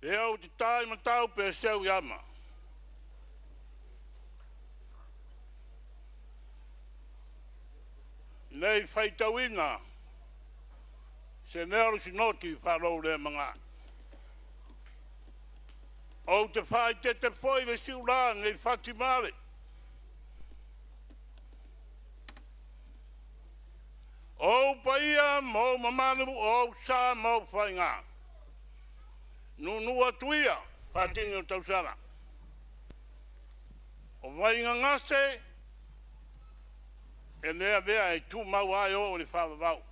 Pe ou te ta i matau pe seu i ama. Ne i faitauina se leo o le Sinoti faaloulemaga. Ou te faaeteete foi i le siula nei fati ma ale. O ou paia ma ou mamalu, o ou sa ma ou faiga, nuunuu atu ia faatini o tausala. O vaiga gase e le avea e tumau lava e oo i le faavavau.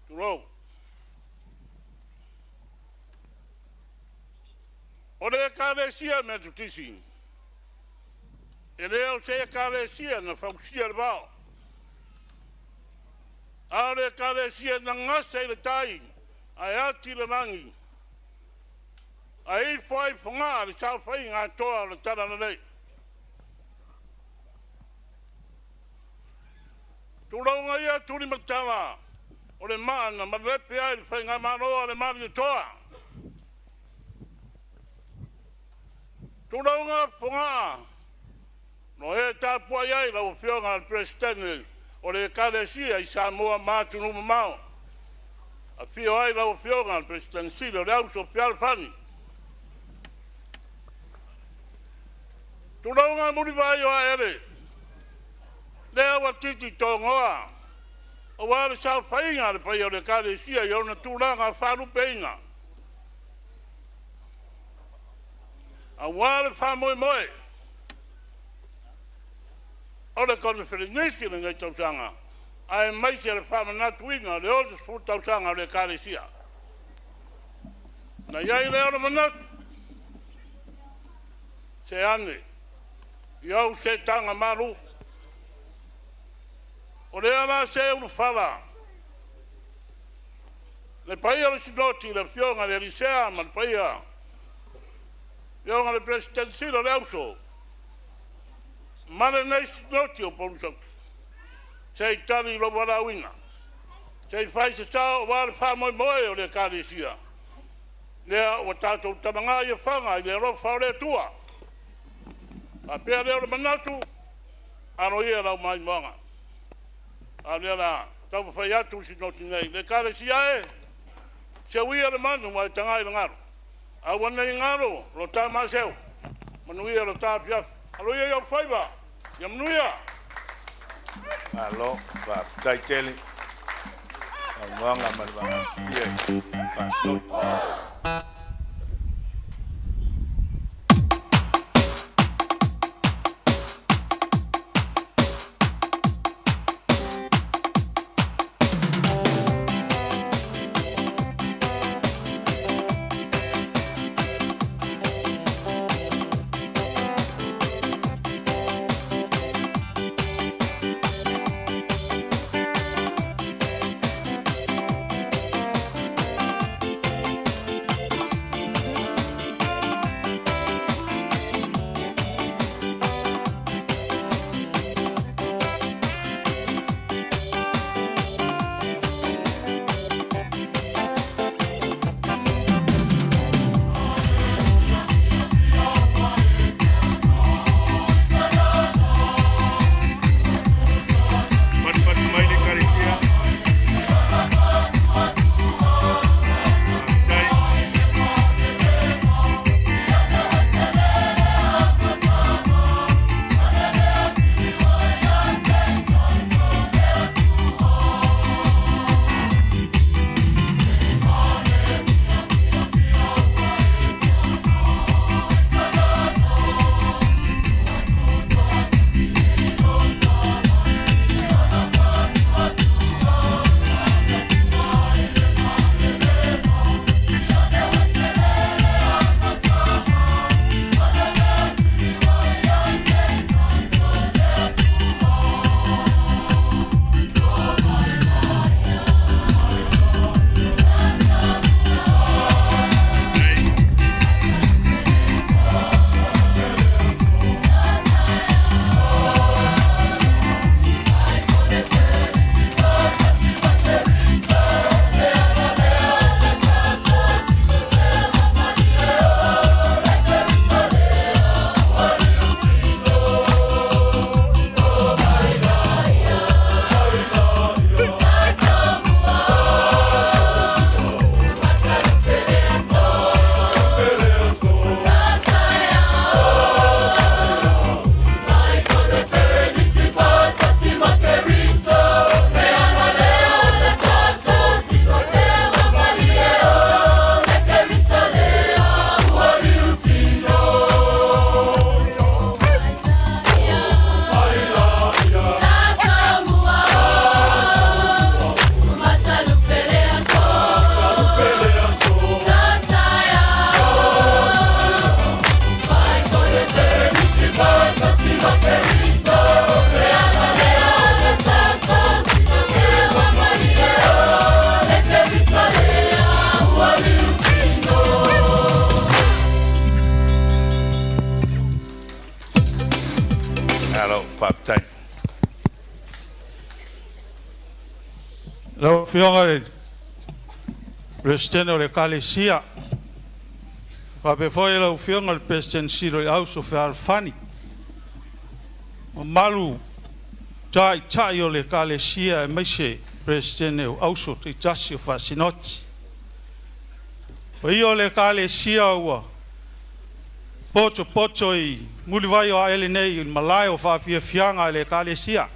Tulou. O le Ekalesia Metotisi, e le o se Ekalesia na fausia i le vao, a o le Ekalesia na gase i le tai ae ati i le lagi, ae ifo ai i Fogaa le saofaiga atoa o le Talalelei. Tulou ia Tulimatala, o le maa na malepe ai le faigamalo a le Malietoa. Tulouna Fogaa, o e tapuai ai lau Afioga i le Peresetene o le Ekalesia i Samoa ma atunuu mamao. Afio ai lau Afioga i le Peresetene Sili o le Auso Fealofani. Tulouna Mulivai o Aele, lea ua titi togoa aua le saofaiga a le paia o le Ekalesia i ona tulaga faalupeina, aua le faamoemoe o le Koneferenisi i lenei tausaga, aemaise le faamanatuina o le 60 tausaga o le Ekalesia. Ona i ai lea o le manatu, se ane i ou seetaga malu, o lea o le a seu ulufala le paia o le Sinoti i le Afioga i le alii Sea ma le paia, le Afioga i le Peresetene Sili o le Auso ma lenei Sinoti o Upolu se i tali lou valaauina, se i fai se sao aua le faamoemoe o le Ekalesia, lea ua tatou talaga i afaga i le alofa o le Atua. Ona faapea lea o le manatu, alo ia lau maimoaga. A o lea o le a taumafai atu le Sinoti nei. Le Ekalesia e, seu ia le manu ae tagai i le galu, aua ne i galo lo ta maaseu. Manuia lo ta afiafi. Alo ia i ou faiva, ia manuia. Malo faafetai tele saunoaga ma le matagofie faa-Sinoti. Afioga i le Peresetene o le Ekalesia, faapea foi lau Afioga i le Peresetene Sili o le Auso Fealofani, mamalu Taitai o le Ekalesia aemaise Peresetene o Auso taitasi o Faasinoti. O paia o le Ekalesia ua potopoto i mulivai o aele nei i le malae o faafiafiaga a le Ekalesia.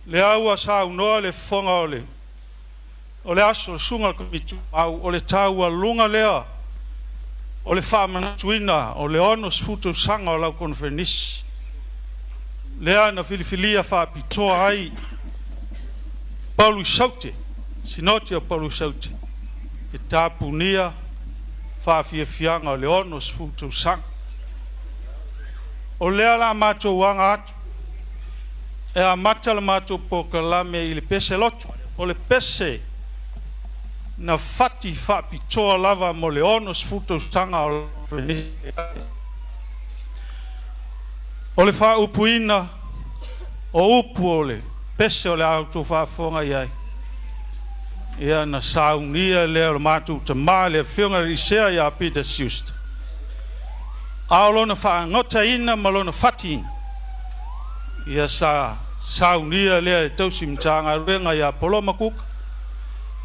Lea ua saunoa le fofoga o le aso, le susuga i le Komiti o le taualuga lea o le faamanatuina o le 60 tausaga o lau Koneferenisi, lea na filifilia faapitoa ai Paulu Saute, Sinoti o Paulu Saute e tapunia faafiafiaga o le 60 tausaga. O lea o le a matou aga atu e amata le matou polokalame i le pese loto. O le pese na fati faapitoa lava mo le 60 tausaga o lau Koneferenisi. O le faaupuina o upu o le pese o le a outou faafofoga i ai, ia na saunia lea e le matou tama le afioga i le Sea ia Peter Schuster, a o lona faagotaina ma lona fatiina, ia sa saunia lea e tausi Matagaluega ia Poloma Kuka,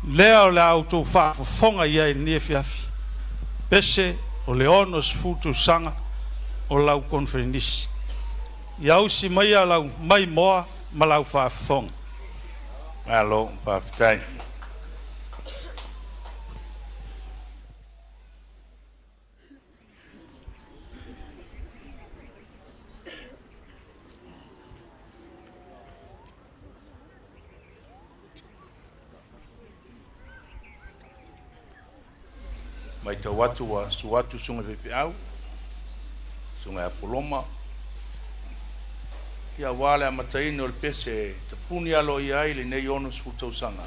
lea o le a outou faafofoga i ai i lenei afiafi, pese o le 60 tausaga o lau Koneferenisi. Ia ausi maia lau maimoa ma lau faafofoga. Malo faafetai. Matau atu ua susu atu susuga i faifeau, susuga ia Poloma, ia aua le amataina o le pese e tapuni aloaia ai lenei 60 tausaga.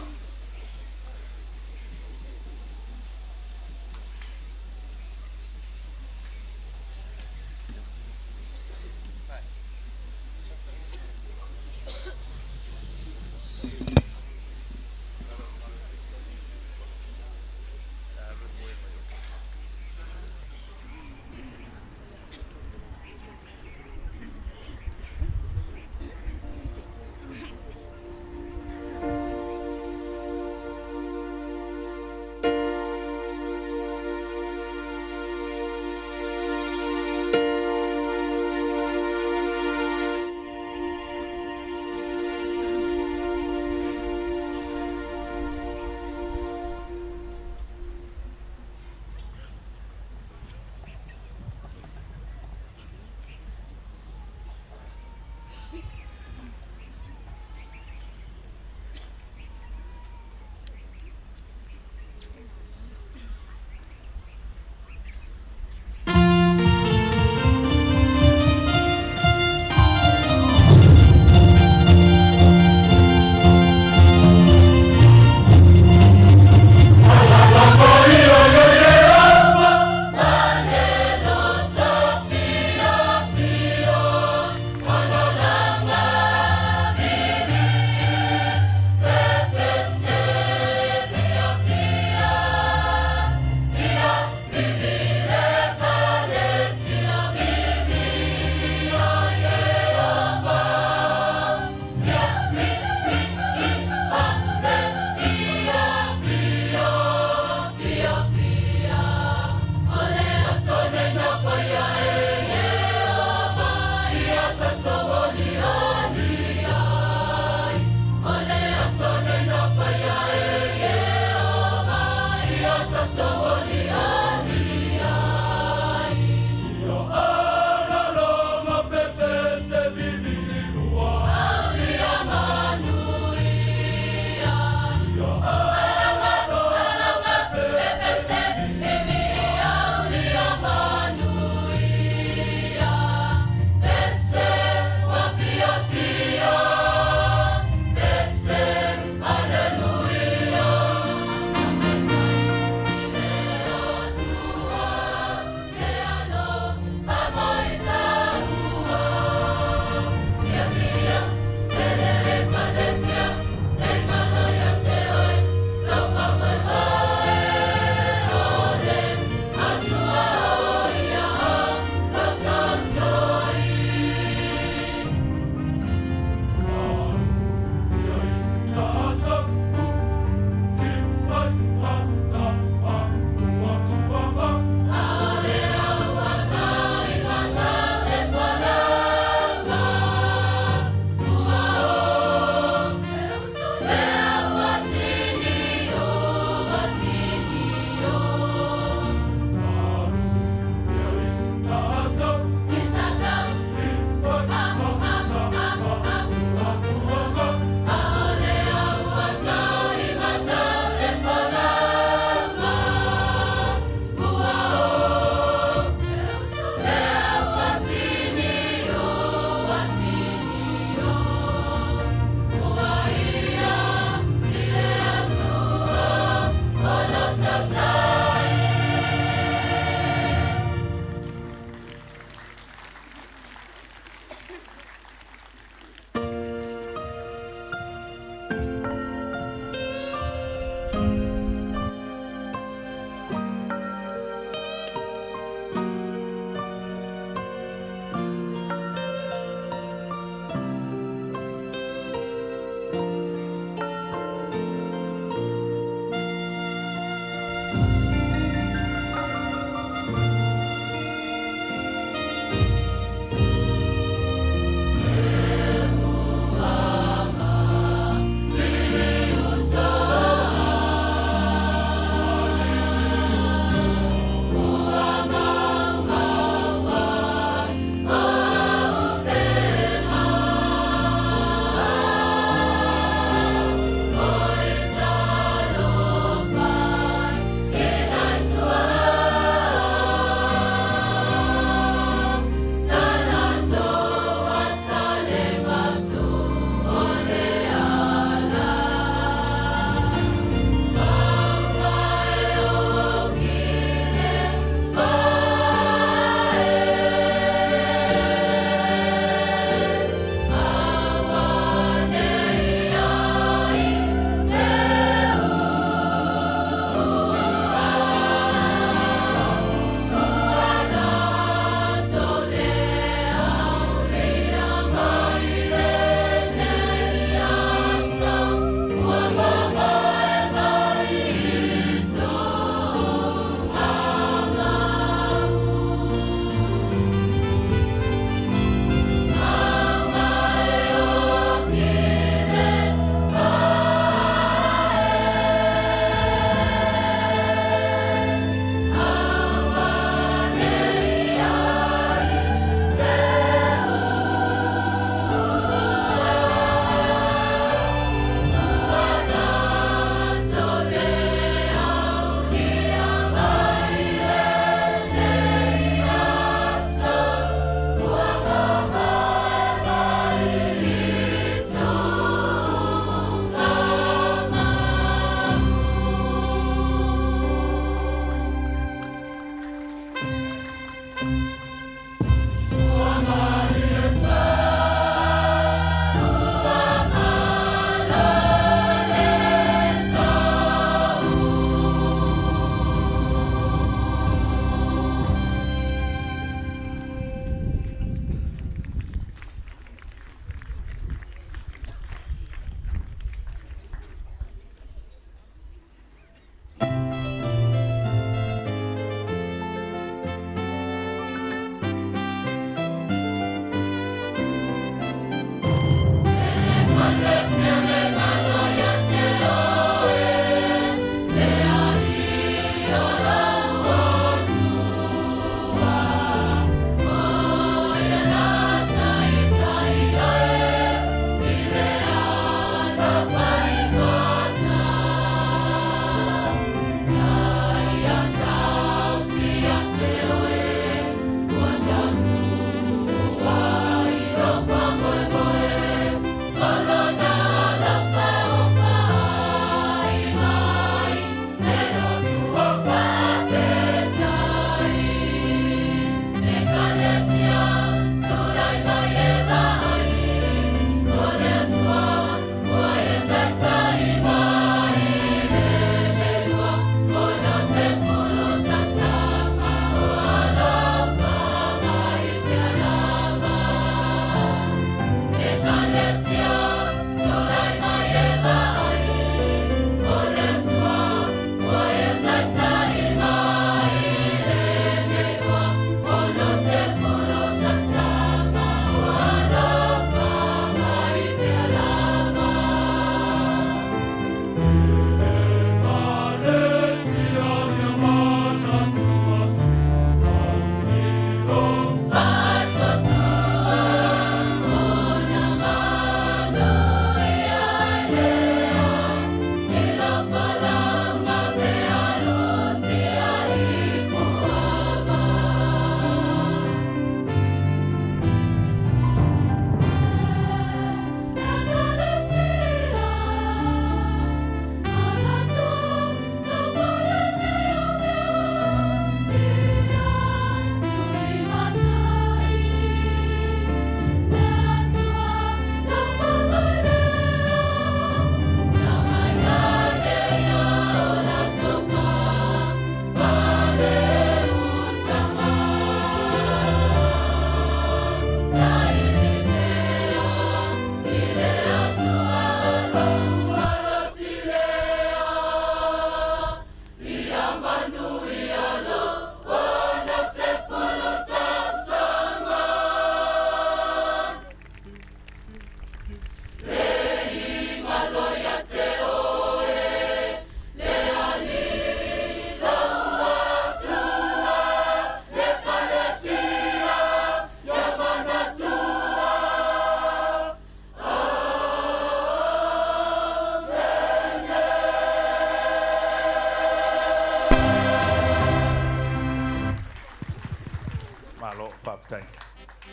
Faafetai.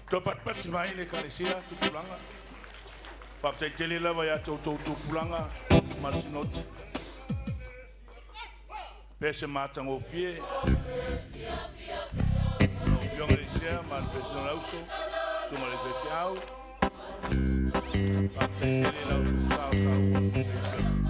Toe patipati mai le Ekalesia tupulaga. Faafetai tele lava ia te outou tupulaga ma le Sinoti. Pese matagofie lau Afioga i le Sea ma le Peresetene o le Auso, Susuga i le Faifeau. Faafetai tele i la outou sao taua i lenei taimi.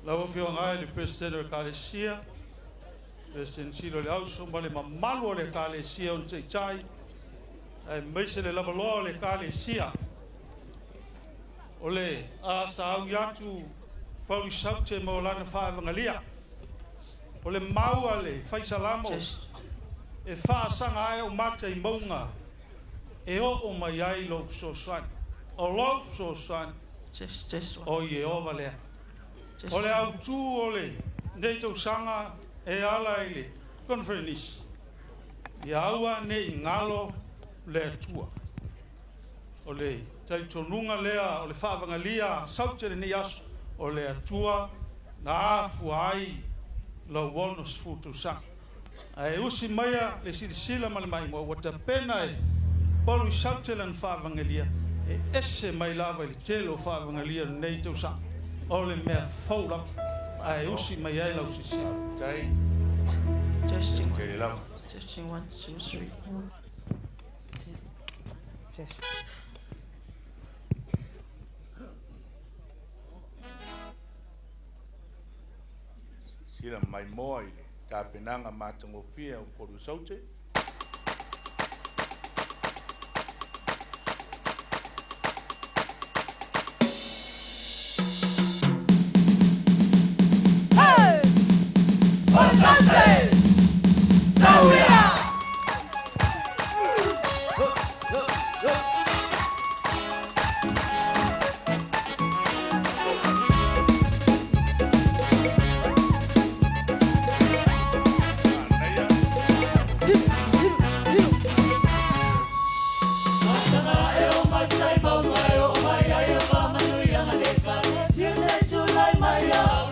Lau Afioga e le Peresetene o le Ekalesia, Peresetene Sili o le Auso ma le mamalu o le Ekalesia ona taitai, aemaise le lavaloa o le Ekalesia. O le a sauni atu Pauli Saute ma o lana faavagalia. O le mau a le Faisalamo e faasaga ai ou mata i mauga e oo mai ai lou fesoasoani. O lou fesoasoani Test, test, one. o Ieova lea. Test, O le autū o lenei tausaga e ala i le conference, ia aua ne i galo le Atua. O le talitonuga lea o le faavagalia Saute lenei aso, o le Atua na afua ai lau 60 tausaga. Ae usi maia le silasila ma le maimoa ua tapena e Paulu Saute lana faavagalia e ese mai lava i le tele o faavagalia o lenei tausaga. O le mea fou lava, ae usi mai ai lau silasila. Faafetai Testing, tele lava. testing, one, two, three. Test. Test. Sila maimoa i le tapenaga matagofie o Upolu Saute. Manaia.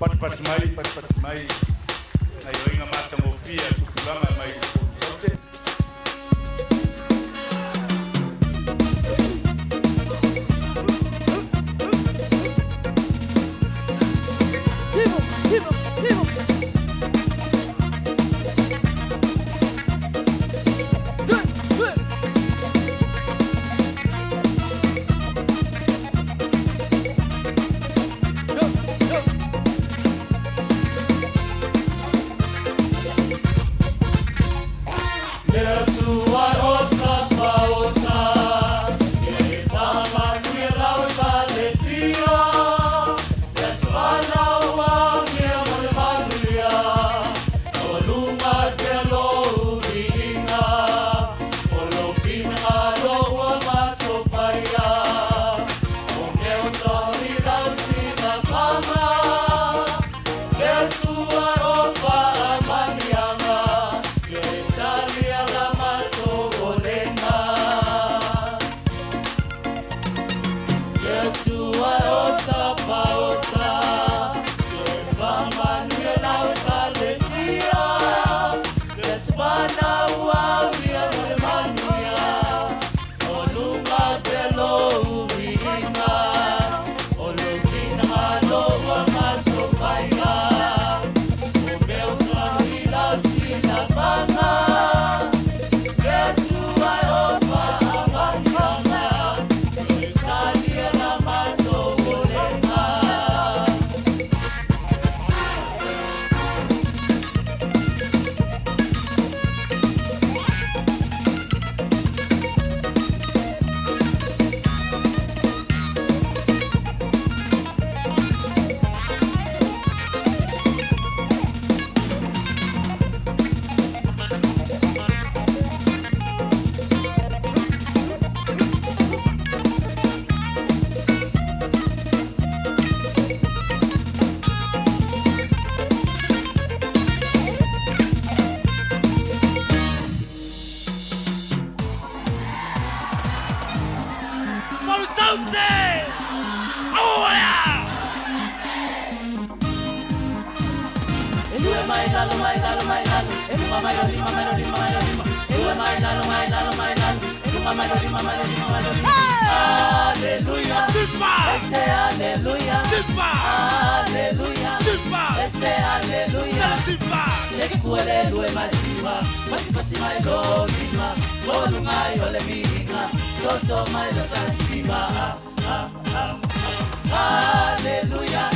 Patipati mai, patipati mai, gaioiga matagofie a tupulaga mai Saute. mai lalo mai lalo mai lalo, e luga mai lo lima mai lo lima mai lo lima, e lua mai lalo mai lalo mai lalo, e luga mai lo lima mai lo lima mai lo lima. Hallelujah. Ese hallelujah. Hallelujah. Ese hallelujah. Sekuelelwe masiba, masipati mai lo lima, olungai ole minga, soso mai lo tasiba. Ah, ah, ah. Hallelujah.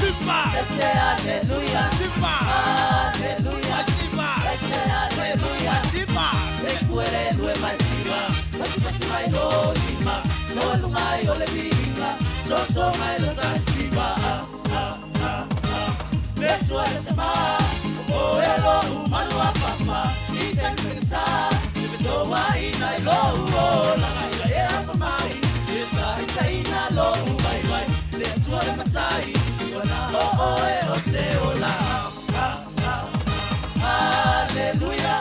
Ese hallelujah. Hallelujah. Ese hallelujah. Sekuelelwe masiba, masipati mai lo lima, olungai ole minga, soso mai lo tasiba. Ah, ah, ah, ah. Let's sama, oelo umalu apapa, isenpensa, ibesowa ina ilo o la ila e apa mai, ita ita ina lo vai vai, let's matai, wana o o e o te ola. Hallelujah,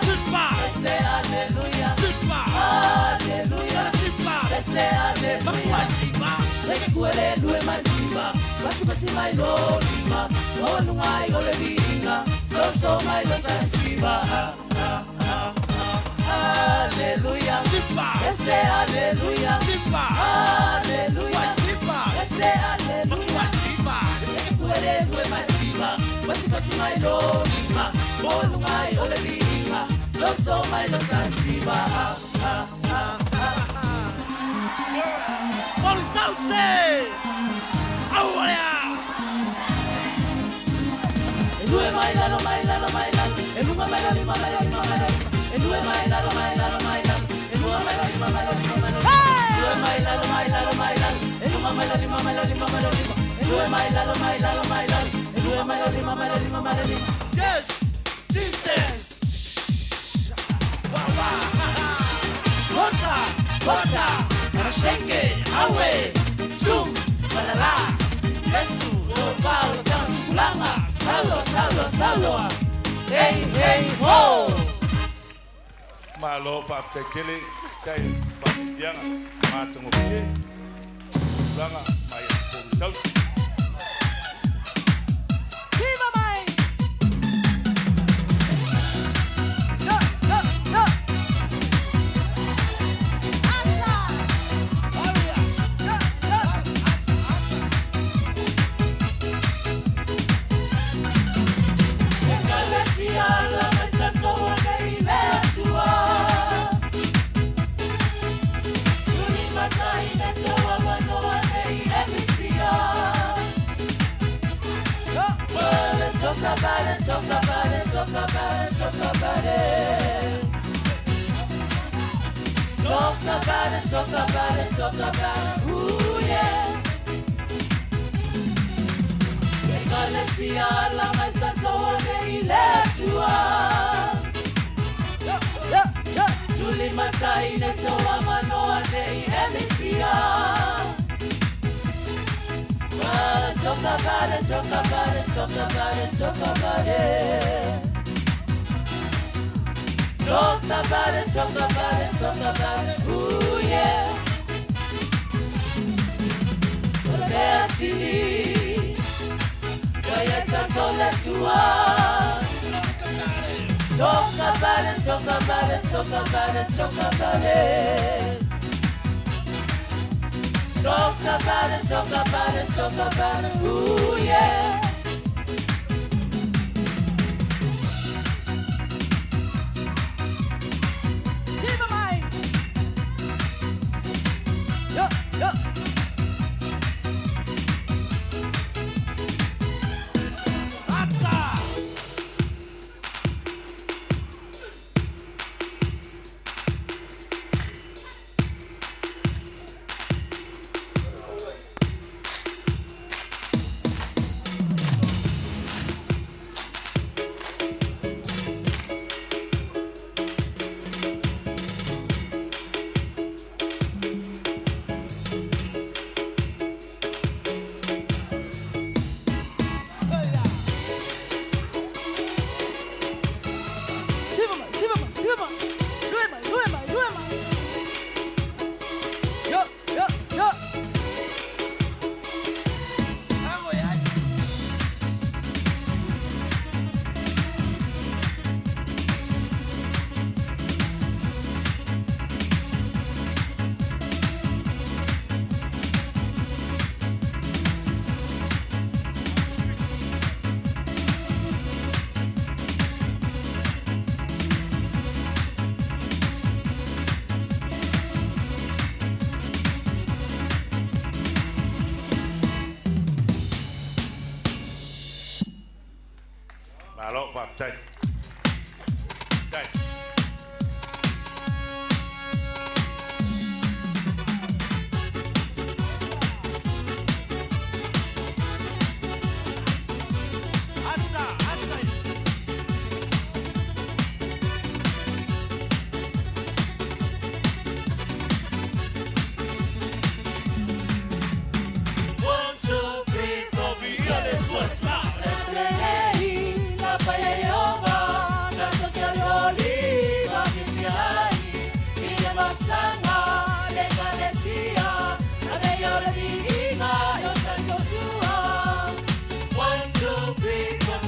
ese hallelujah, hallelujah, ese hallelujah. Seke kuele lue masiba, basi basi mai lo lima, olungai ole vinga, so mai lo sasiba. Ah, ah, ah, ah. Hallelujah, ese hallelujah, hallelujah, ese hallelujah. Seke kuele lue masiba, basi basi mai lo lima, olungai ole vinga, so mai lo sasiba. Ah, ah, ah, ah. Elue mai lalo mai lalo mai lalo, elua mai lo lima mai lo lima mai lo lima, elue mai lalo mai lalo mai lalo, elua mai lo lima mai lo lima mai lo lima, elue mai lalo mai lalo mai lalo, elua mai lo lima mai lo lima mai lo lima, elue mai lalo mai lalo mai lalo, elue mai lo lima mai lo lima mai lo lima. Yes, Jesus. Bosa, bosa, Shenge, awe, zoom, malala, Yesu, lo tang kulanga, salo, salo, salo, hey, hey, ho. Malo faafetai tai faafitiaga matagofie tulaga mai polusauti. Viva mai! Yo, yo, yo! Acha! Yo, yo! Ekalesia la matsatso wa ile tua. Tuli matai na so wa no wa nei emisia. Well, let's talk about it, talk about it, talk about it, talk about it. Talk about it, talk about it, talk about it. Ooh, yeah. Ekalesia la matsatso wa ile tua. Tuli matai na so wa no wa nei emisia. Well, talk about it, talk about it, talk about it, talk about it. Talk about it, talk about it, talk about it, ooh yeah. Olea sili, waya tatole tua. Talk about it, talk about it, talk about it, talk about it. Talk about it, talk about it, talk about it, ooh yeah. Viva mai! Yo, yo! Malo faafetai. Faafetai. One, two, three, four, One, two, three, four,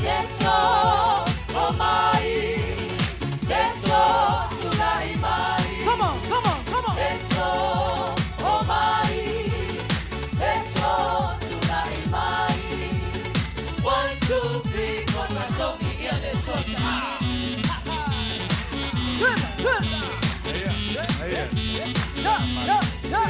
Let's go, oh my, let's go tonight, my. Come on, come on, come on. Let's go, oh my, let's go tonight, my. One, two, three, four, let's go. Good, good. Aia, aia. Yeah, yeah, yeah.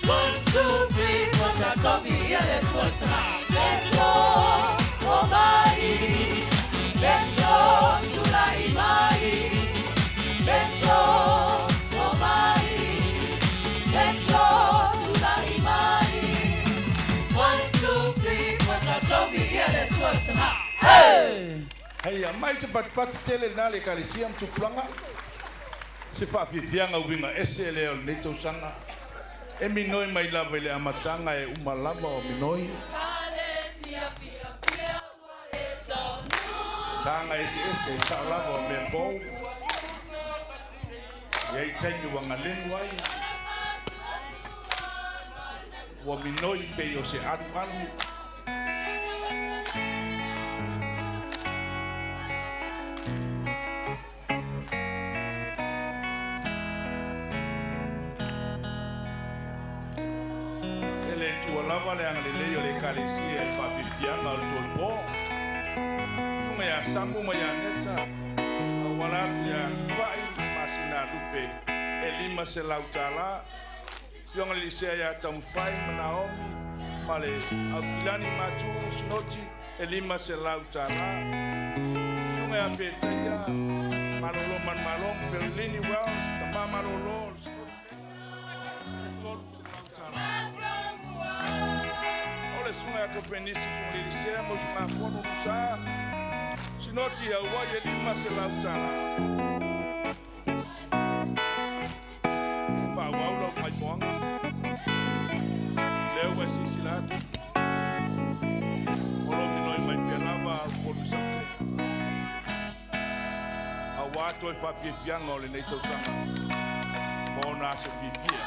One, two, three, four, let's go. Let's go, oh my, let's go tonight, my. Let's go, oh my, let's go tonight, my. One, two, three, four, let's go. Hey! Hei, mai te patipati tele lena le ekalesia ma tupulaga. Se faafiafiaga uiga ese lea o lenei tausaga. E minoi mai lava i le amataga e uma lava o minoi. Taga eseese e sao lava o mea fou. E ai taimi ua galemu ai. Ua minoi pei o se alualu. E le Atua lava le agalelei o le Ekalesia i faafiafiaga o le tolopo. Susuga ia Samu ma ia Neta, auala atu iā Tupai ma Sinalupe e $500. Afioga i le Lisea ia Taumafai ma Naomi ma le Aukilani Matu Sinoti e $500. Susuga ia Petaia Malolo Manumalo ma Perolini Wells, Tama Malolo o le Sinoti lea e $300. O le susuga ia Kopenisi, susuga i le Lisea ma usugafono Musa Sinoti Auai e $500. Faaauau lau maimoaga lea ua e silasila atu o lo o minoi mai pea lava Upolu i Saute auā toe faafiafiaga o lenei tausaga ma ona aso fiafia.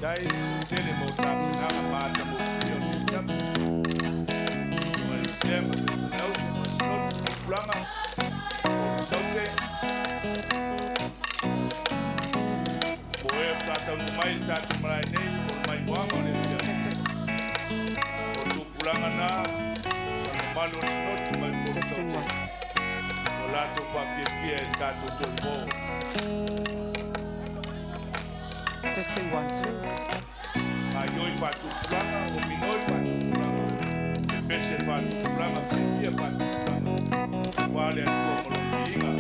Faafetai tele mo tapenaga ma matagofie o lenei afiafi. Ma le Lisea ma le Fetalausi ma Sinoti ma Tupulaga o le Saute. Mo e o faataunuu mai i le tatou malae nei mo le maimoaga o le afiafi. O tupulaga na ma le mamalu o le Sinoti mai Upolu Saute. Ua latou faafiafia i le tatou toe po. Testing one, two. Gaoioi faatupulaga, o minoi faatupulaga, pepese faatupulaga, fiafia faatupulaga, aua le Atua ma lona viiga.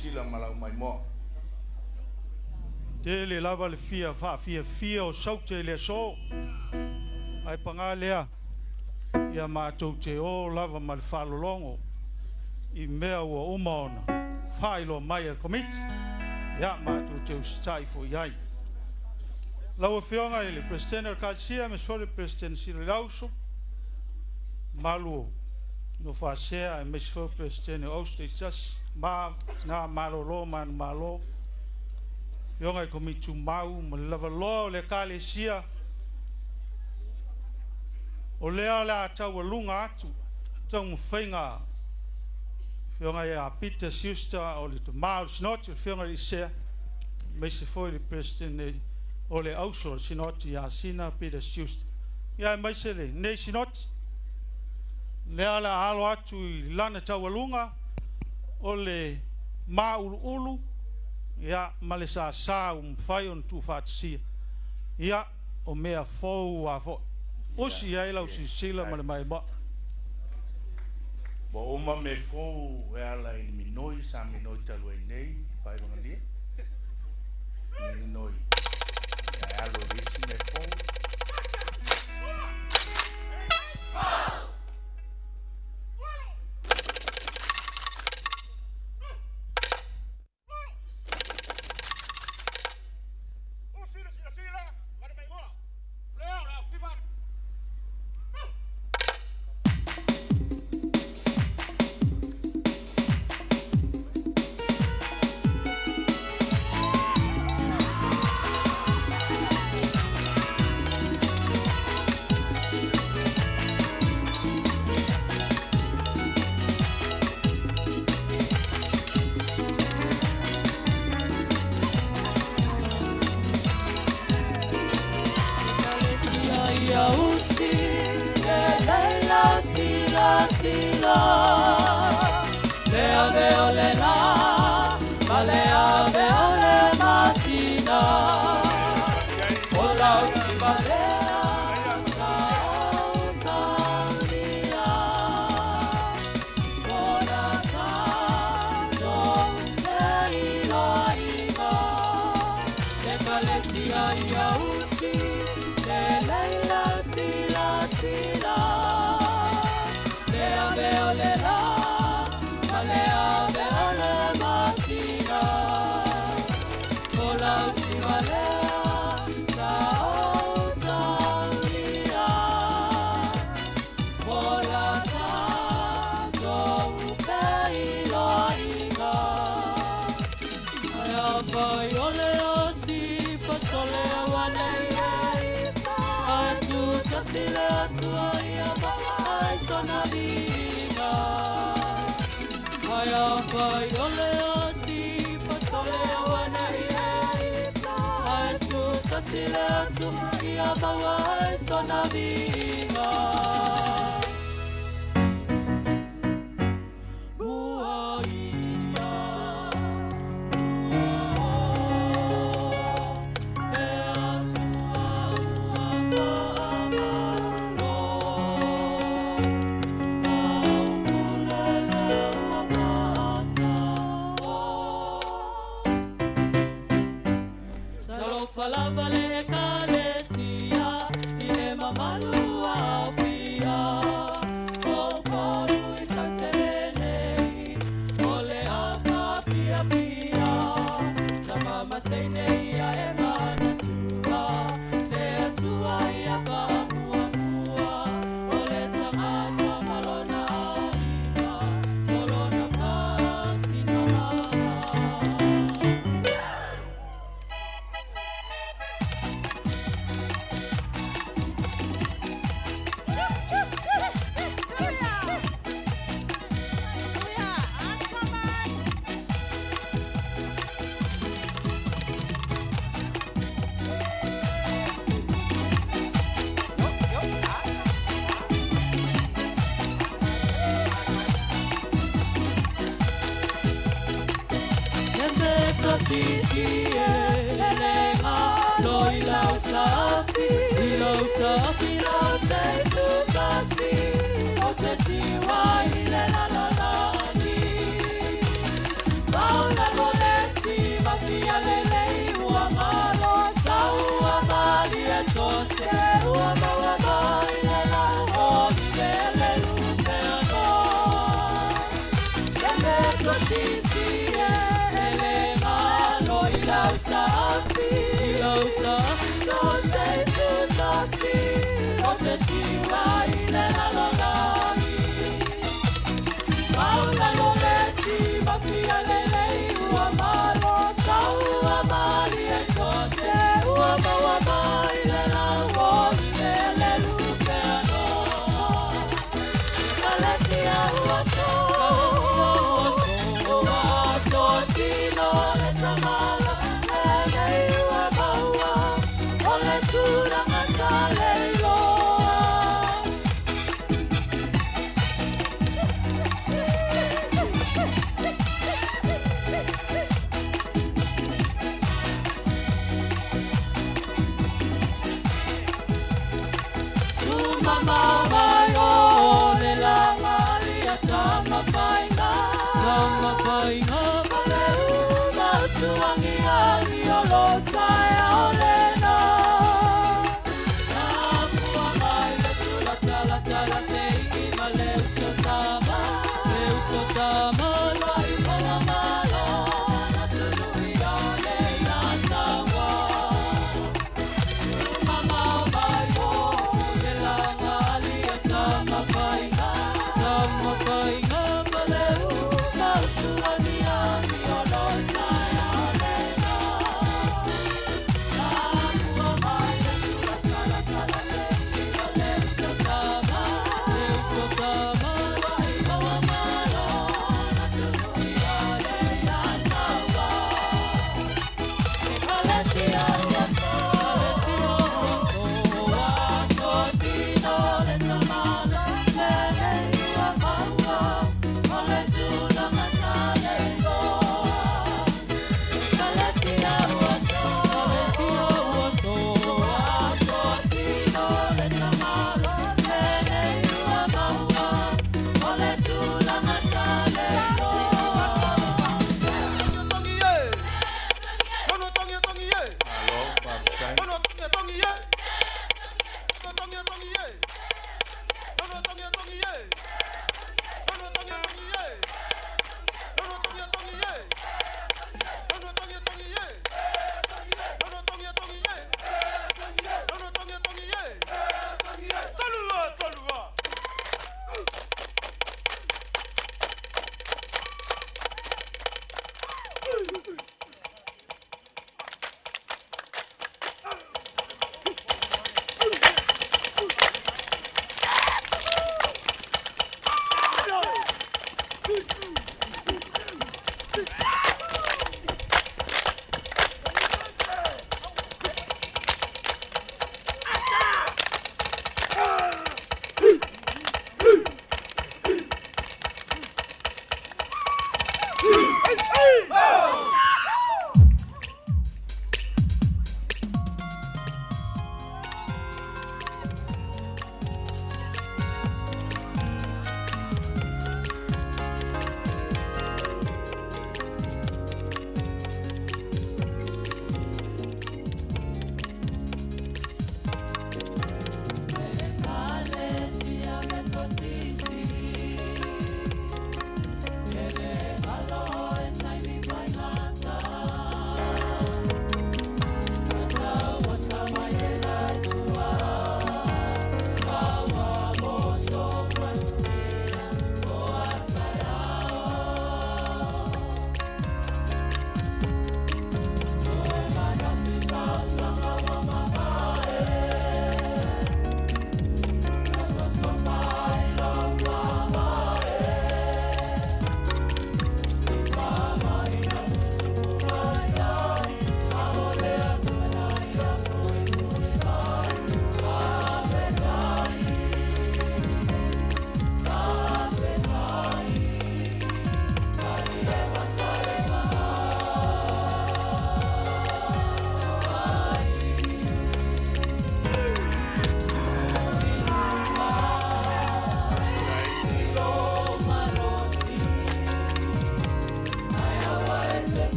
silasila ma lau maimoa. Tele lava le fia faafiafia o saute i le aso. Ae pagā lea, ia matou te o lava ma le faalologo i mea ua uma ona faailoa mai e le Komiti, ia matou te usitai foi i ai. Lau Afioga i le Peresetene o le Ekalesia aemaise foi le Peresetene Sili o le Auso, mamalu o nofo a sea aemaise foi o Peresetene o Auso taitasi ma tina malolo manumalo, afioga i Komiti Tumau ma le lavaloa o le Ekalesia, o lea o le a taualuga atu taumafaiga a le Afioga ia Peter Schuster o le tama o le Sinoti, le Afioga i le Sea, aemaise foi le Peresetene o le Auso o le Sinoti ia Sina Peter Schuster. Ia aemaise lenei Sinoti, lea o le a alo atu i lana taualuga o le mauluulu ia ma le sasa ua mafai ona tuufaatasia. Ia, o mea fou lava foi. Usi i ai lau silasila ma le maimoa. Ua uma mea fou e ala i le minoi sa minoi talu ai nei, faailogalia. Minoi. Ia e alo i le isi mea fou.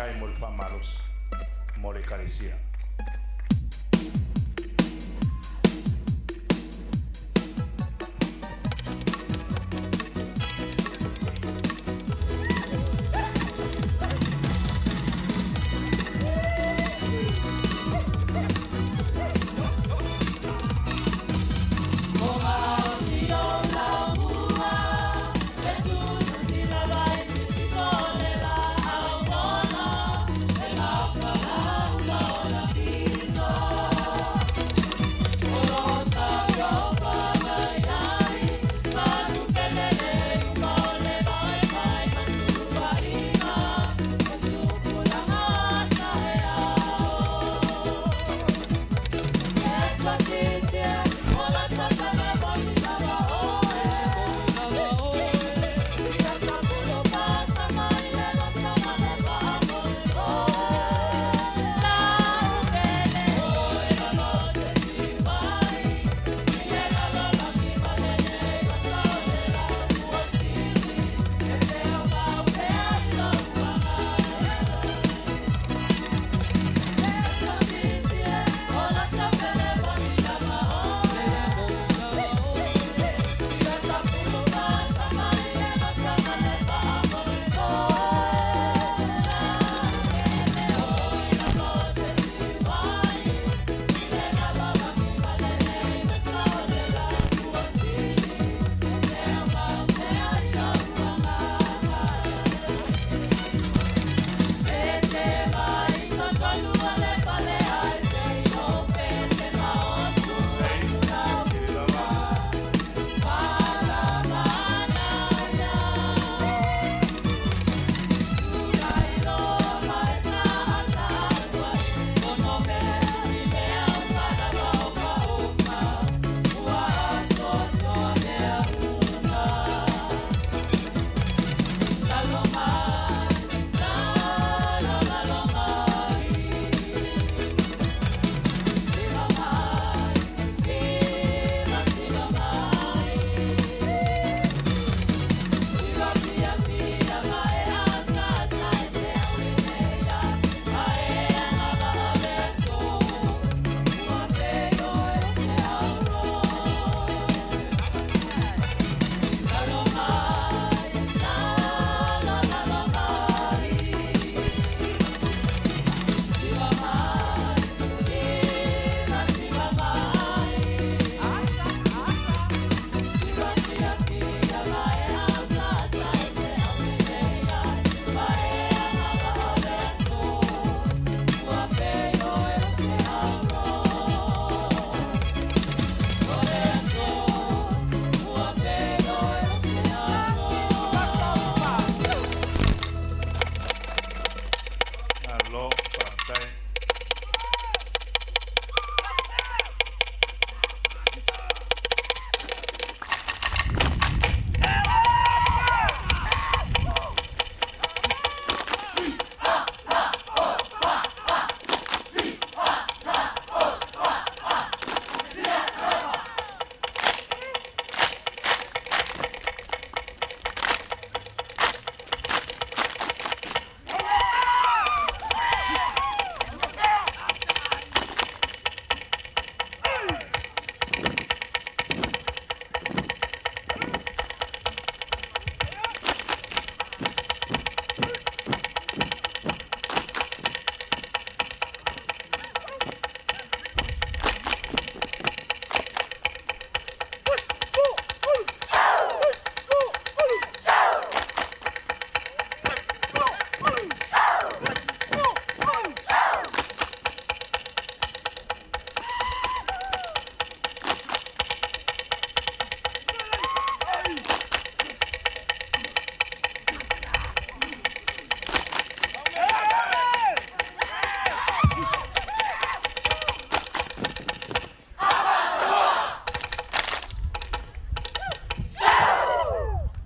Faafetai mo le faamalosi mo le Ekalesia. Malo faafetai.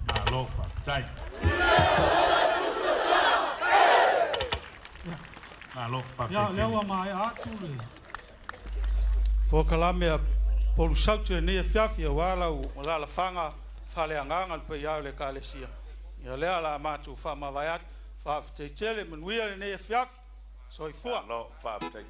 Malo faafetai. Malo Ia, faafetai lea tele. ua maea atu le polokalame a polusauti lenei afiafi auā lau alalafaga faaleagaga le paia o le Ekalesia. Ia lea o le a matou faamavae atu. Faafetai tele, manuia lenei afiafi. Soifua. Malo faafetai.